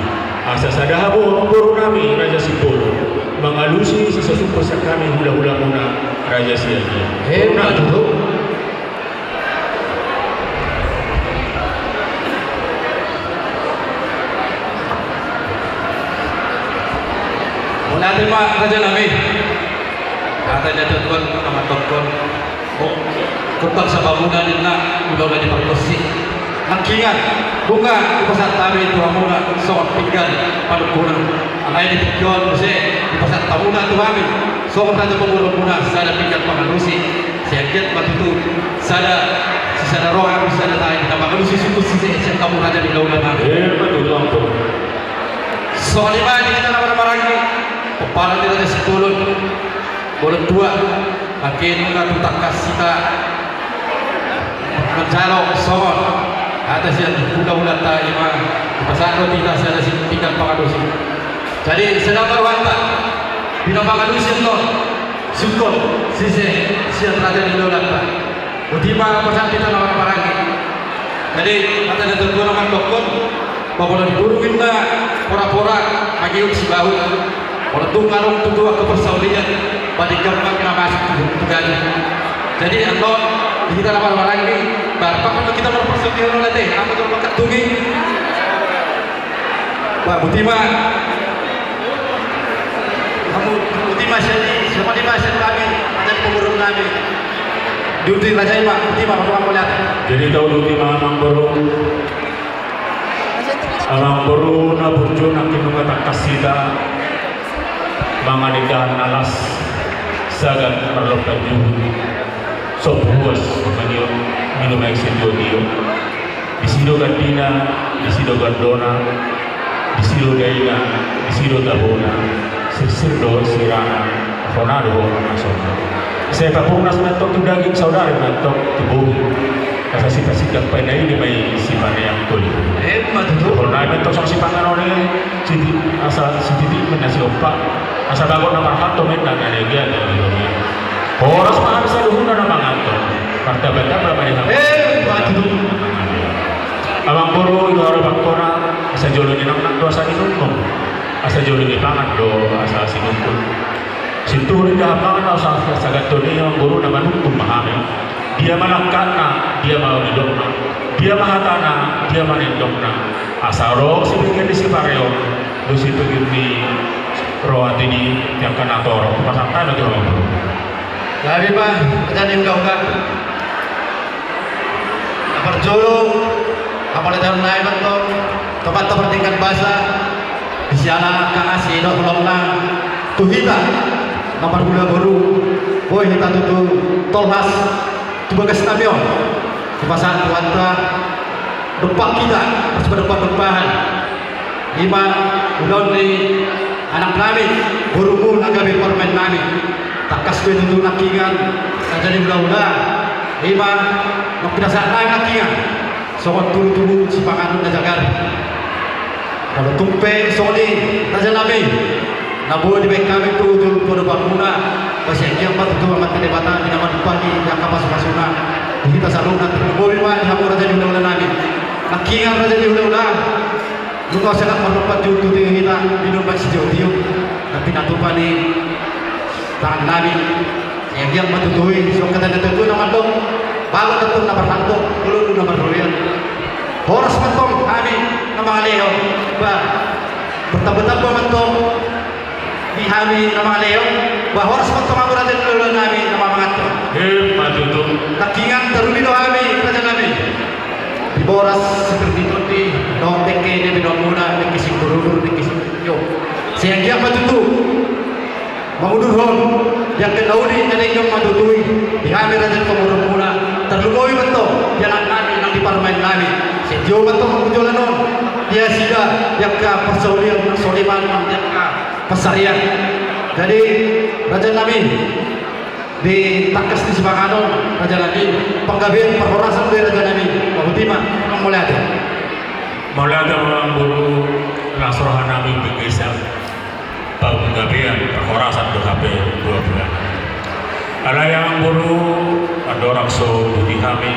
Asa sada hamu amang boru nami Raja Simbolon, mangalusi sisasumpah sian hami hula-hulamuna Raja Siagian. Emma tutu. Mauliate ma raja nami. Hata ni natuatua na mandokkon, o, kumbang sabaguna ninna, hula-hula ni pargonsi. Nangkiningan, nunga dipasahat hami tu hamuna songon pinggan panungkunan. Alai di tingki on muse dipasahat hamuna tu hami songon raja pamoruonmuna sada pinggan pangalusi. Sai anggiat ma tutu sada, sisada roha, sisada tahi, na mangalusi sungkun sise sian hamu raja ni hula-hula nami. Emma tutu amang boru. Songon i ma di hita na marhahamaranggi, pomparan ni Raja Simbolon, bolon tua, angka nunga tung tangkas hita manjalo songon hata sian hula-hulanta, i ma dipasahat tu hita sada si pinggan pangalusi. Jadi sada ma rohanta di na mangalusi annon sungkun sise sian raja ni hula-hulanta. Boti ma pasahat hita na marhahamaranggi. Jadi hata ni natuatua na mandokkon, molo di burung ninna pora-pora, mangihut sibahut. Molo tung adong tutu angka parsaulian, ba denggan ma na masuk tu, tu ganup. Jadi, anggo di hita na marhahamaranggi, ba, pakon do hita marparsaulian on ate, anggo tung mangkatungi. Ba, boti ma. Hamu, boti ma sian i, siapa di ma sian hami, ate, pangurung nami. Diuduti raja i ma, boti ma, boti ma mauliate. Jadi, tauduti ma, amangboru. Amangboru na burju, nangkin nunga tangkas hita mangan indahan na las, sagat marlompan juhut, sombu huas mangido, minum aek sitiotio. Disi do gandina, disi do gandona, disi do daina, disi do tabona, sirsir do sirana, hona do hona na sonang. Sai papurnas ma antong tu daging, saudari ma antong tu bohi. Asa sipasindak paina i, di ma i sipaneang toli. Emma tutu. Hona ma antong songon sipanganon i, siti, asa sititi ma na siompa. Asa bagot na marhalto ma inna na legan na di lomo i. Horas ma hami saluhutna na mangan antong. Martamba-tamba ma di hami. Emma tutu. Amangboru, i do harobakhon, asa jolo ninangnang do asa ninungnung. Asa jolo nipangan do asa sinungkun. Sintuhu ni dahapangan na sagat on i, amangboru, na manungkun ma hami. Dia ma langkatna, dia ma nidokna, dia ma hatana, dia ma nidokna. Asa ro sipegean ni sipareon, dohot sipegean ni roha di angka na torop, pasahat hami tu amangboru. Gabe ma, raja ni hulahula. Na parjolo, apala taon nai mantong, tempat pardenggan basa, di siala ka asi do holongna, tu hita, na marhula boru, boi hita tutu, tolhas, tu bagas nami on, tu pasahat Tuhanta, dompak hita, pas padompak-dompahan. I ma ulaon ni anak nami, borumu na gabe parumaen nami. Tangkas do i tutu nangkingan, raja ni hulahula. I ma, nang pinasahat nami nangkingan. Songon tubu-tubu sipanganon na jagar. Molo tung pe songon i, raja nami. Na boi dibaen hami tu ujung padopanmuna. Ba sai anggiat ma tutu Amanta Debata di na manumpahi angka pasu-pasuna. Di hita saluhutna, tarlumobi ma di hamu raja ni hulahula nami. Nangkingan raja ni hulahula. Nunga sagat marlompan juhut tu hita, minum aek sitiotio, na pinatupa ni tangan nami. Sai anggiat ma tutu i, songon hata ni natuatua na mandok, bagot antong na marhalto, ngolu na marrobean. Horas ma antong hami na mangalehon, ba, martamba-tamba ma antong di hami na mangalehon, ba horas ma antong hamu raja ni hulahula nami na mamanganhon. Emma tutu. Nangkingan tarlumobi do hami, raja nami. Di boras, sitir ni tondi, dohot dengke na binoanmuna, dengke singkurudur, dengke singkurion. Sai anggiat ma tutu mangudurhon di angka na uli na denggan ma tutu i, di hami raja ni pangurungmuna, tarlumobi ma antong di anak nami nang di parumaen nami. Sai tio ma antong hamu joloan on di nasida, di angka parsaulian, parsaulian, di angka pansarian. Jadi, raja nami, di tangkas ni sipanganon, raja nami, panggabean parhorasan do i, raja nami. Boti ma, mauliate. Mauliate ma, amangboru, las roha nami mangisa panggabean parhorasan do hape dua bulan. Alai, amangboru, andorang so boti hami,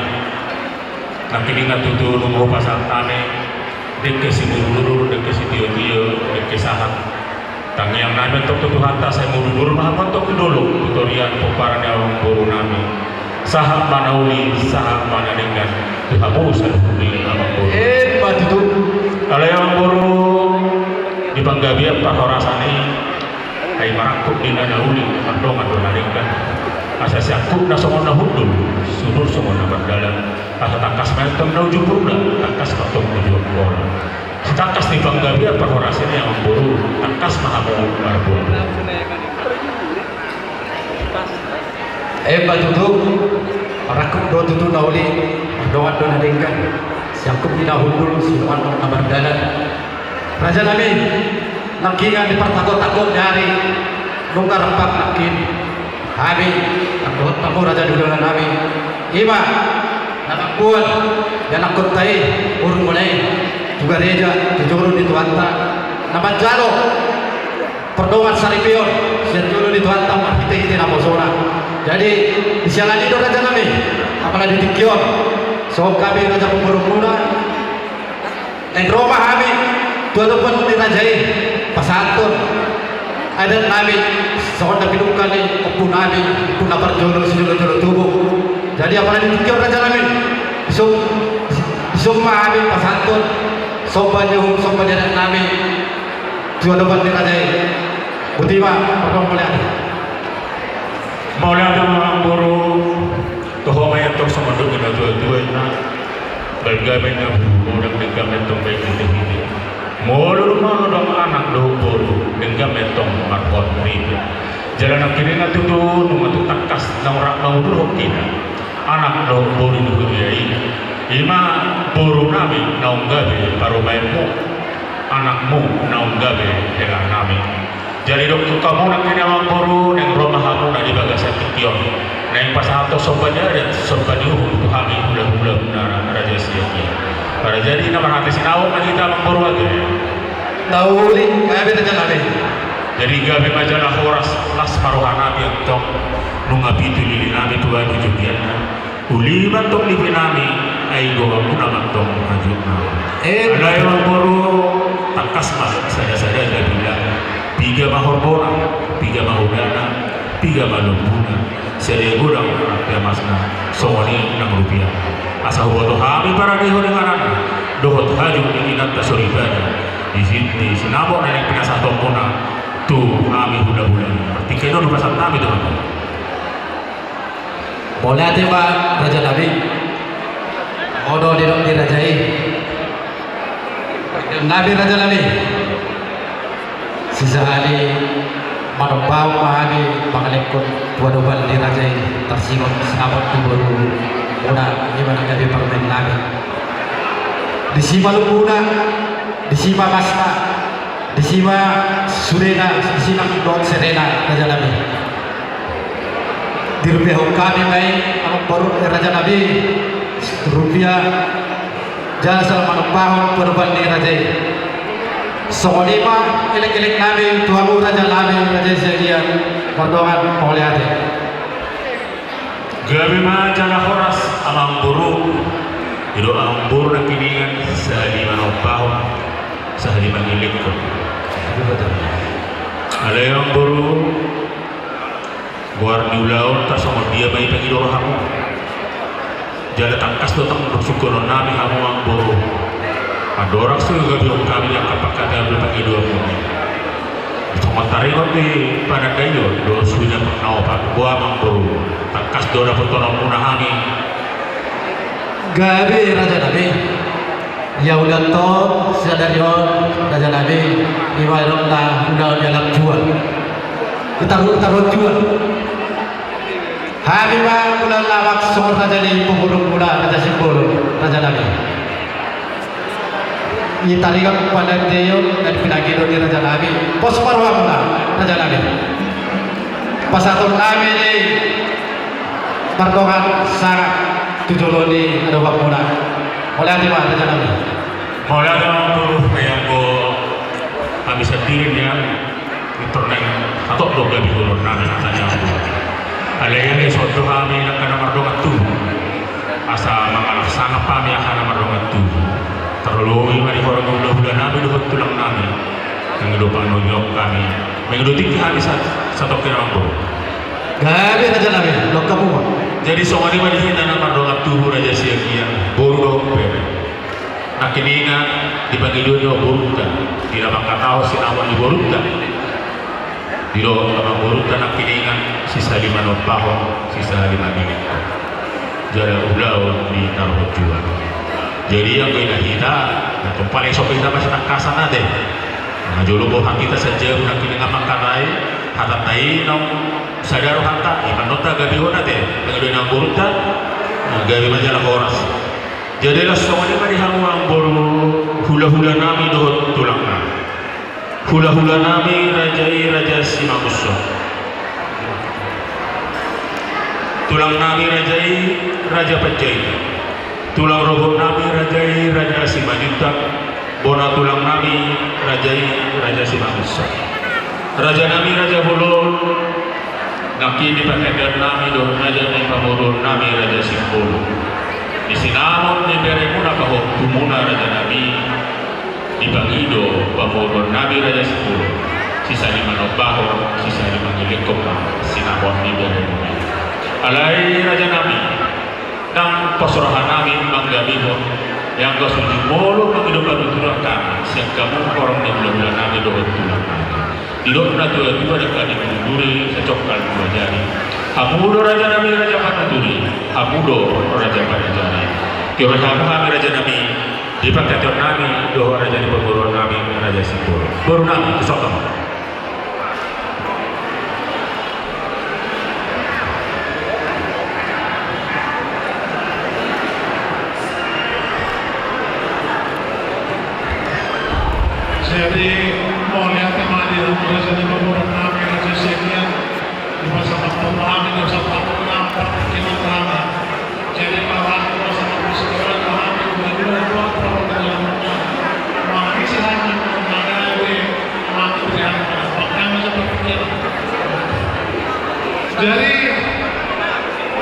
nangkiningan tutu nunga hupasahat hami dengke simudurudur, dengke sitiotio, dengke sahat. Tangiang nami antong tu Tuhanta, sai mudurudur ma hamu antong tu dolok, tu torian pomparan ni amangboru nami. Sahat ma na uli, sahat ma na denggan tu hamu saluhutna, amangboru. Emma tutu. Alai, amangboru, di panggabean parhorasan i, ai marangkup ninna na uli, mardongan do na denggan. Asa siangkupna songon na hundul, siudur songon na mardalan. Asa tangkas ma antong na uju purba, tangkas ma antong uju angkola. Sitangkas ni panggabean parhorasan i, amangboru, tangkas ma hamu marboru. Emma tutu, marangkup do tutu na uli, mardongan do na denggan, siangkup ni na hundul, siuduran na mardalan. Raja nami, nangkiningan di partanggo-tanggo ni ari, nunga rap nangkin hami, tanggo-tanggo raja ni hulahula nami, i ma na mamboan di anakkonta i, borumuna i, tu gareja, tu jolo ni Tuhanta, na manjalo pardongan saripeon sian jolo ni Tuhanta marhite-hite naposona. Jadi, di siala ni i do, raja nami, apala di tingki on, songon hami raja pangurungmuna, naeng ro ma hami tu adopan ni raja i, pasahathon Adat nami, songon na pinungka ni ompu nami, ompu na parjolo sijolo-jolo tubu. Jadi apala di tingki on raja nami, isuk, isuk ma hami pasahathon somba ni uhum, somba ni adat nami tu adopan ni raja i. Botima, mauliate. Mauliate ma amangboru. Toho ma i antong songon dok ni na tua-tua i na. Balga ma i na bulu godang, denggan ma i antong baen hite-hite. Molo dung manang anak dohot boru, denggan ma i antong marhon ripe. Jala nangkiningan tutu nunga tung tangkas naung rap mangudurhon hita anak dohot boru ni huria i. I ma boru nami naung gabe parumaenmu, anakmu naung gabe helanami. Jadi dok tu hamu nangkin amangboru, naeng ro ma hamuna di bagasan tingki on, naeng pasahathon somba ni adat, somba ni uhum tu hami hula-hula na raja Siagian. Para jadi na marhite sinamot ma hita amangboru ate. Na uli, gabe raja nami. Jadi gabe ma jala horas, las ma roha nami antong, nunga pitu lili nami tu anu jogianna. Uli ma antong live nami, ai goarmuna ma antong hajutna. Eh. Alai amangboru, tangkas ma sada-sada na bilang, piga ma horbona, piga ma hudana, piga ma lombuna, sada godang pe amasna, songon i nang rupia. Asa huboto hami paradehon ni ingananna dohot hajut ni inanta soripada. Di si, di sinamot na naeng pinasahatonmuna tu hami hula-hula. Tingki on do pasahat nami tu hamu. Mauliate ma raja nami. Molo didok ni raja i, nami raja nami, sisahali manombahon ma hami mangalehon tu adopan ni raja i, tarsingot sinamot tu borumuna, i ma na gabe parumaen nami. Disi ma lombuna, disi ma amasna, disi ma sudena, disi ma dohot serena, raja nami. Dirupiahon hami ma i amangboru, eh, raja nami, rupia jala manombahon tu adopan ni raja i. Songon i ma elek-elek nami tu hamu raja nami, raja Siagian, pardongan, mauliate. Gabe ma jala horas amangboru. Didok amangboru nangkiningan, sahali manombahon, sahali mangelekhon. Alai amangboru, goar ni ulaonta songon dia ma i pangido rohamu? Jala tangkas do antong sungkunon nami hamu amangboru. Andorang so gabihon hami angka pangkataion dohot pangidoanmuna. Songon taringot ni panandaion dohot suhi na pinaopat, boha amangboru, tangkas do dapothononmuna hami? Gabe raja nami. Ia ulaonta sadari on raja nami, i ma didok na ulaon ni anak jua. Ditaruhon jua. Hami ma mula lamak songon raja ni pamoruonmuna, raja Simbolon, raja nami. I taringot panandaion na pinangido ni raja nami, pos ma rohamuna, raja nami. Pasahaton nami ni mardongan sangap tu jolo ni adopanmuna. Mauliate ma, raja nami. Mauliate ma amangboru, ai anggo hami sandiri nian, pintor naeng hatop do gabe holor nami hata ni amangboru. Alai, alai songon do hami angka na mardongan tubu, asa mangalap sangap hami angka na mardongan tubu. Tarlumobi ma di horong ni hula-hula nami dohot tulang nami. Mangido pangidoan hami, mangido tingki hami sa-, satongkin amangboru. Gabe raja nami, longkap ma. Jadi songon i ma di hita na mardongan tubu, raja Siagian, boru dohot bere. Nangkiningan di pangidoan ni borunta, di na mangkatahon sinamot ni borunta, didok amangborunta nangkiningan, sisahali manombahon, sisahali mangelekhon. Jala ulaon ditaruhon jua. Jadi anggo i na hita, na tung paling sope hita masitangkasan ate. Na jolo boha hita sajabu nangkiningan mangkatai, hatanta i naung sada rohanta, i ma annon tagabehon ate, pangidoan ni amangborunta, na gabe ma jala horas. Jadi laos songon i ma di hamu amangboru, hula-hula nami dohot tulang nami. Hula-hula nami raja i Raja Simangunsong. Tulang nami raja i Raja Panjaitan. Tulang rorobot nami raja i Raja Simanjuntak. Bona tulang nami raja i Raja Simangunsong. Raja nami Raja Bolon. Nangkin di panandaion nami dohot raja ni pamoruon nami Raja Simbolon. Di sinamot ni beremuna pahompumuna raja nami, dipangido pamoruon nami Raja Simbolon. Sisali manombahon, sisali mangelek ma sinamot ni bere. Alai raja nami, nang pos roha nami manggabehon, anggo so jumolo mangido panuturion hami sian hamu horong ni hulahula nami dohot tulang nami. Didok na tuatua, dangka ni duri sacongkal dua jari. Hamu do raja nami raja panuturi, hamu do raja panajari. Tiroi hamu hami raja nami di panghataion nami dohot raja ni pamoruon nami, Raja Simbolon. Boru nami, tu son hamu. Jadi, mauliate ma di raja ni pamoruon nami, Raja Siagian. Di masa pertama nami, di masa pertama nami, pertama nami. Jadi, bahwa kuasa bersekolah, bahwa dua-dua itu apa, dalam mengisi hati, mengagai, mati berangkat. Makanya seperti itu. Jadi,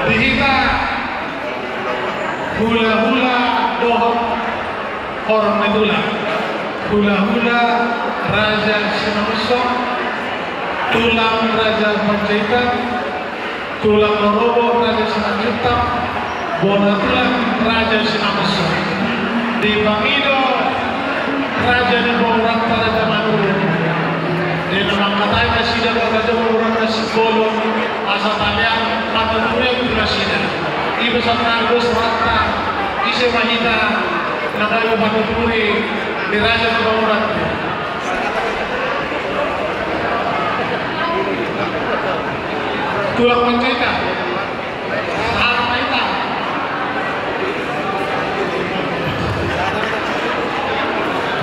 di hita hulahula dohot horong ni tulang. Hulahula Raja Simangunsong, tulang Raja Panjaitan, tulang Rorobot Raja Simanjuntak, bona tulang Raja Simangunsong. Dipangido raja ni pamoruonta Raja Manurung. Di na mangkatai nasida raja pamoruon na Simbolon, asa talean panuturion tu nasida. Iba sangkal dos rata, ise ma hita na gabe panuturi di raja ni pamoruon. Tulang Panjaitan. Sahat ma hita.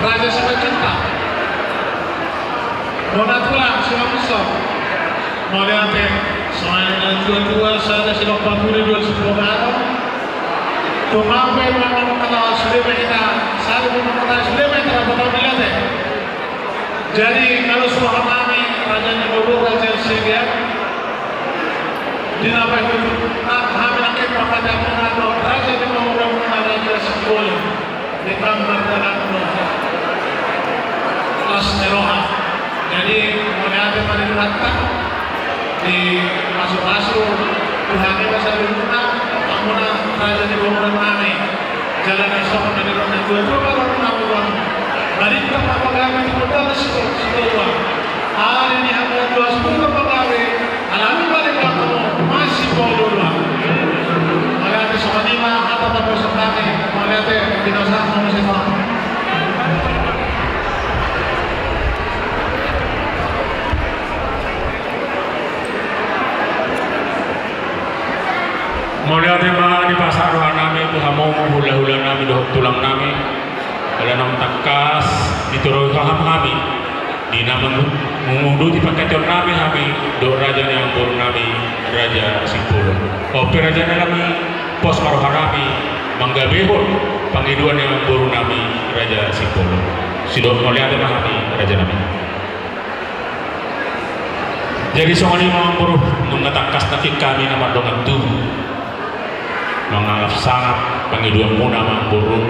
Raja Simanjuntak. Bona tulang Simangunsong. Mauliate. Songon na tuatua sada sidok paturi dua sipogano. Tumampe mangkata sude ma hita. Sada mangkata sude ma hita. Mauliate. Jadi, kalau suara kami, Raja ni Bobo, Raja Siagian, di na paihut, na, kami nangkin pakati amuna dohot raja ni pamoruonmuna Raja Simbolon, di tambar dalan dohot las ni roha. Jadi, mauliate ma di Tuhanta, di pasu-pasu Tuhan i ma saluhutna, amuna raja ni pamoruon nami. Jala na songon na nidok ni natuatua ma dohonon nami, Tulang. Marhite ma pagabe tu gondang sitoruan. Ala ni hata dua sipulu pagabe, alani ma di bagamu, masipolo, Tulang. Mauliate, songon i ma hata parhorasan nami, mauliate, binosa, mauliate, Tulang. Mauliate ma di pasahat roha nami tu hamu hulahula nami dohot tulang nami. Ala naung tangkas ditoroi hamu hami di na mangu-, manguduti panghataion nami hami dohot raja ni amangboru nami Raja Simbolon. Ope raja nami, pos ma roha nami manggabehon pangidoan ni amangboru nami Raja Simbolon. Sidok mauliate ma hami raja nami. Jadi songon i ma amangboru, nunga tangkas nangkin hami na mardongan tubu mangalap sangap pangidoanmuna amangboru,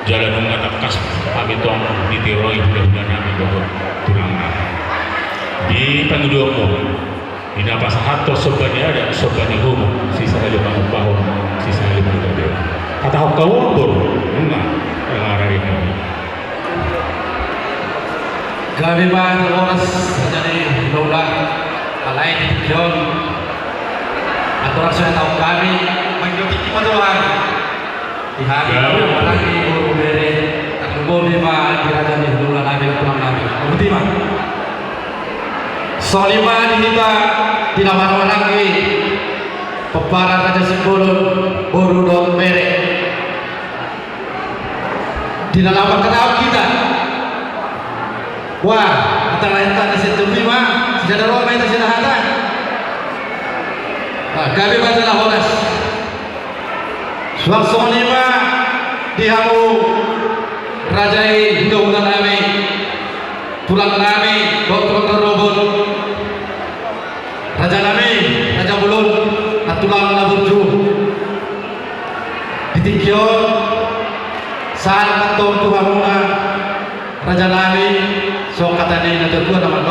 jala nunga tangkas hami tong ditiroi hulahula nami dohot tulang nami di pangidoanmu. Di na pasahathon somba ni adat, somba ni homo, sisahali mangumbahon, sisahali manggabehon. Hatahon hamu amangboru, nunga, nunga rari hami. Gabe ma tu horas, jadi dola, alai di tingki on. Aturan sudah tahu kami, manjoki ma tu hami. Di hami, gabe. Apalagi boru bere, tarlumobi ma di raja ni hulahula nami, tulang nami. Boti ma. Songon i ma di hita, di na marhahamaranggi, pomparan Raja Simbolon, boru dohot bere. Di na laho mangkatahon hita. Wah, hata lae ta na sian Jambi ma, sijana ro ma hita sian hata. Nah, gabe ma jala horas. Suang songon i ma di hamu raja i, hulahula nami, tulang nami, dohot tulang rorobot. Raja nami, raja bolon, na tulang na burju. Di tingki on, sahat ma antong tu hamuna, raja nami, songon hata ni natuatua na mandok.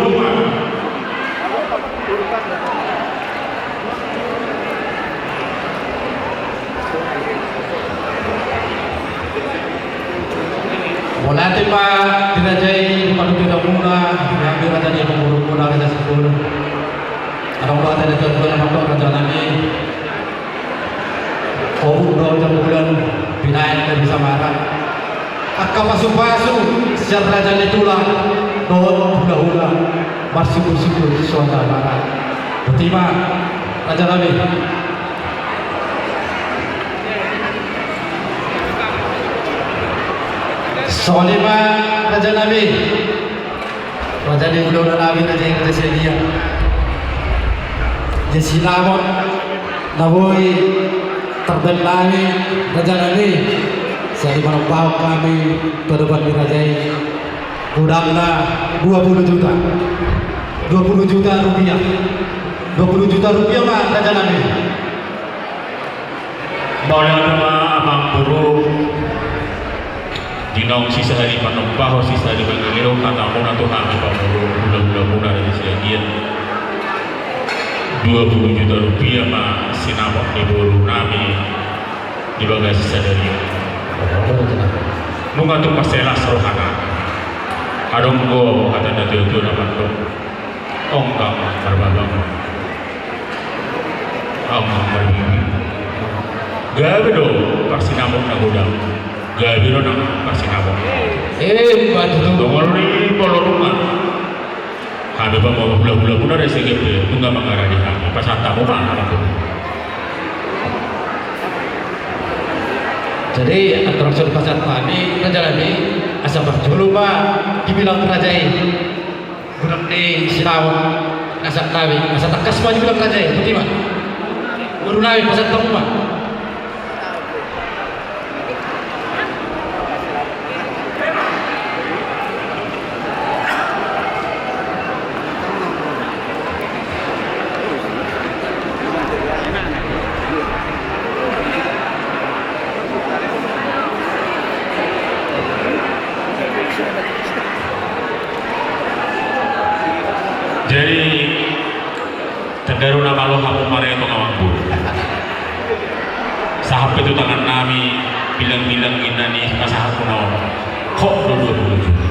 Ruma. Mauliate ma di raja i, di paduka muna, di raja ni pamoruon muna, raja Sipul. Adong do hata ni tuan-tuan, raja nami. Obu do jamulan, binaen do bisa mara. Angka pasu-pasu sian raja ni tulang dohot hula-hula marsikur-sikur suang da mara. Boti ma, raja nami. Songon i ma, raja nami. Raja ni hula-hula nami, raja ni raja Siagian. Jadi sinamot na boi tarbaen nami, raja nami, sai manombahon hami tu adopan ni raja i godangna dua puluh juta. Dua puluh juta rupiah. Dua puluh juta rupiah ma, raja nami. Mauliate ma, amang boru. Di naung sisahali manombahon, sisahali mangalehon hatamuna tu hami pamoruon hula-hula muna, raja Siagian. Dua puluh juta rupiah ma sinamot ni boru nami di bagasan sadari on. Nunga tung marlas rohana. Adong do hata na tua-tua na mandok: Onggang marbabang, onggang marbibi. Gabe do parsinamot na godang. Gabe do nang parsinamot. Eh, batu tu. Dongol ni polo rumah. Hami pamoruon hula-hula muna, raja Siagian pe nunga mangaradi hami. Pasahat hamu ma, amang boru. Jadi, antara sudah pasahat hami, raja nami, asa parjolo ma dibilang raja i godang ni sinamot, asa nami, asa tangkas ma dibilang raja i, boti ma. Boru nami, pasahat hamu ma. Jadi, tanda roha na malo hamu maretong, amang boru. Sahat pe tu tangan nami, bilang-bilang inna ni pasahat muna on. Hot do dua puluh juta.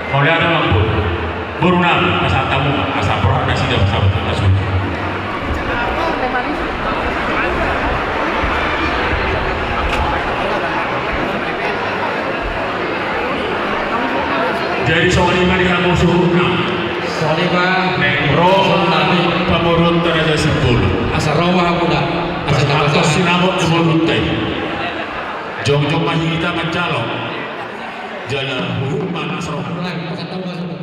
Mauliate, amang boru. Boru nami, pasahat hamu ma, asa porhat nasida pasahat na sude. Jadi songon i ma di hamu suhutna. Songon i ma. Naeng ro pamoruonta, raja Sipul. Asa ro ma hamu da. Asa tangkas sinamot ni boruonta i. Jongjong ma hita manjalo. Jala huhut ma na so ro.